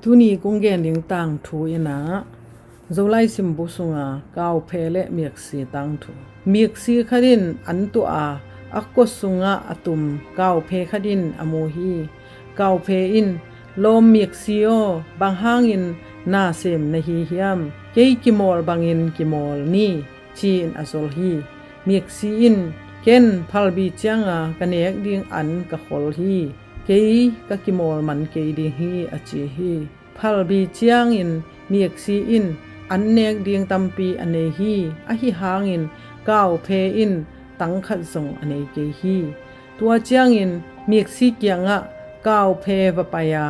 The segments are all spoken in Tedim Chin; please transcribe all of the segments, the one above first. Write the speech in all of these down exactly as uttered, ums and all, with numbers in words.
Tuni kong gen ding tangthu in ah Zolai simbu sunga kauphe le miksi tangthu. Miksi khat in an tuah a, a kua sungah a tum kauphe khat in a mu hi. Kauphe in, "Lawm miksi aw, bang hangin na sem na hi hiam? Kei kimawl bangin kimawl ni," ci-in a zol hi. Miksi in, "Ken phalbi cianga ka nek ding an ka khol hi. Kei ka kimawl man kei ding hi," a ci hi. Phalbi ciangin miksi in an nek ding tampi a nei hi. Ahi hangin kauphe in tang khat zong a nei kei hi. Tua ciangin miksi kiangah kauphe va pai a,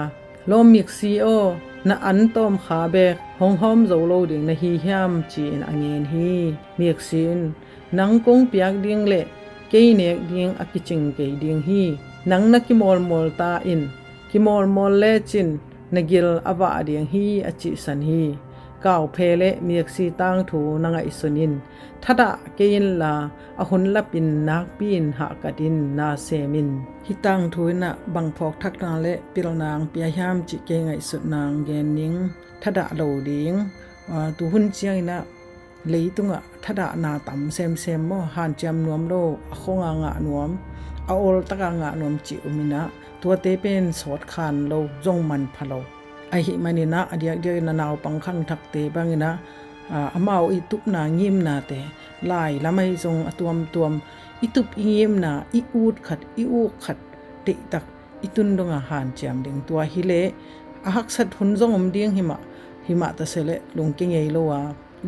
"Lawm miksi aw, na an tawmkha bek hong hawm zo lo ding na hi hiam?" ci-in a ngen hi. Miksi in, "Nang kong piak ding le kei nek ding a kicing kei ding hi. Nang na kimawlmawl ta in, kimawlmawl lecin na gil a vah ding hi," a cihsan hi. Kauphe le miksi tangthu na ngaihsun in thadah kei inla, a hun lapin nakpi-in hahkat in na sem in. Hih tangthu in ah bang phawkthakna le pilna hong pia hiam cih kei ngaihsutna hong gen ning. Thadah lo ding. Aa, tuhun ciangin ah leitungah thadahna tam semsem maw, hanciam nuam lo, a khonga ngah nuam, a awltaka ngah nuam cih um in ah, tuate pen sawt khan lo, zong manpha lo. Ahi manin ah, a diakdiakin a naupang khangthakte bangin ah, aa, amau i tupna ngimnate, lai lam ahi zong a tuamtuam, i tup i ngimna, i ut khat, i uk khat, deihtak i tun donga hanciam ding. Tua hileh a haksat hun zong om ding hi mah, hi mah ta se leh lungke ngei lo a,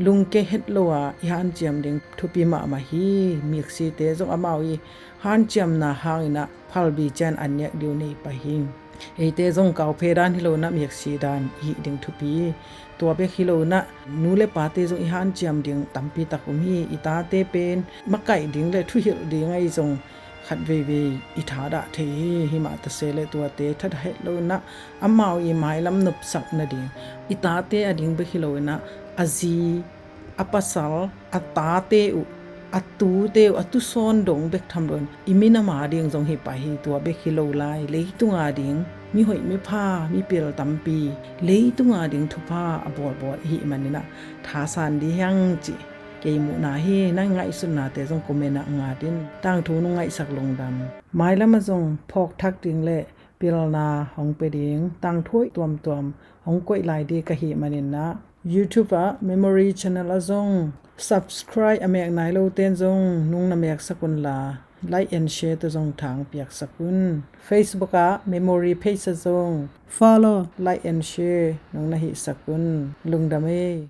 lungke het lo a i hanciam ding thupi mahmah hi. Miksite zong amau i hanciamna hangin ah phalbi ciang an nek ding uh nei pah hi. Eite zong kauphe dan hi lo in ah miksi dan i hih ding thupi. Tua bek hi lo in ah nu le pate zong i hanciam ding tampi tak um hi. I tate pen makaih ding le thuhilh ding ahi zong khat veivei i thadah thei hi. Hi mah ta se leh tuate thadah het lo in ah amau i mailam nopsak nading, i tate a ding bek hi lo in ah a zi, a pasal, a tate uh, a tute uh, a tusawn dong bek tham lo in i minam a ding zong hi pah hi. Tua bek hi lo lai, leitung a ding mihoih, mipha, mipil tampi leitung a ding thupha a bawlbawl i hih manin ah thasan dih hiang cih kei muhna hi. Nang ngaihsutnate zong comment ah ngat in. Tangthu nong ngaihsak lungdam. Mailam ah zong phawkthak ding le pilna hong pia ding tangthu tuamtuam hong koih lai ding ka hih manin ah YouTube ah Memory Channel ah zong subscribe a mek nai lote in zong nong na meksak unla, like and share tawh zong thang piaksak un. Facebook ah Memory Page ah zong follow, like and share nong na hihsak un. Lungdam ei.